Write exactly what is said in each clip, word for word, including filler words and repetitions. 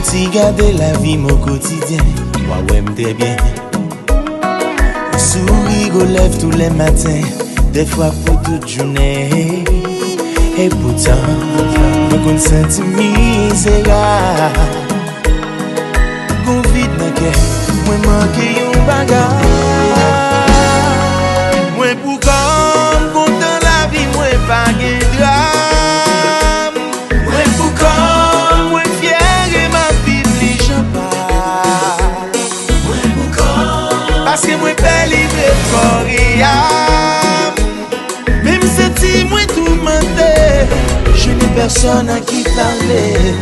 Si gade lavi m o kotidyen, w a wè m trè byen. Souri gon lèv tou lè maten, dèfwa pou tout jounen. E poutan, mwen konn santi m mizerab. Gon vid nan kè, mwen manke yon bagay. Mwen pou kò m kontan lavi, mwen pa gen dram. Mwen pou kò m, mwen fyè e m ap viv li jan pa. Mwen pou kò m, paske mwen pè livre kò e am. Menm santi mwen toumante, je n'ai personne à qui parler.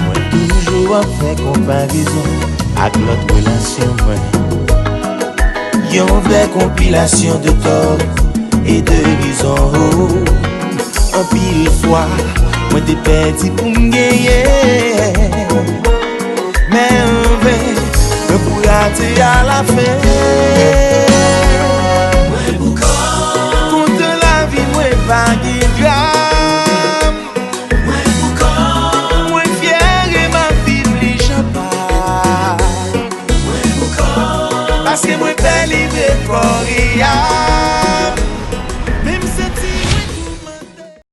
Mwen toujou ap fè konparezon ak lòt relasyon mwen. Yon vrè konpilasyon de tò e de rezon. Anpil fwa, mwen te pèdi pou m genyen. Men anven, mwen pou rate alafen. Mwen pou kò m, kontan lavi, mwen pa gen dram. Mwen pou kò m, mwen fyè e m ap viv li jan pa. Mwen pou kò m, paske mwen pè livre kò e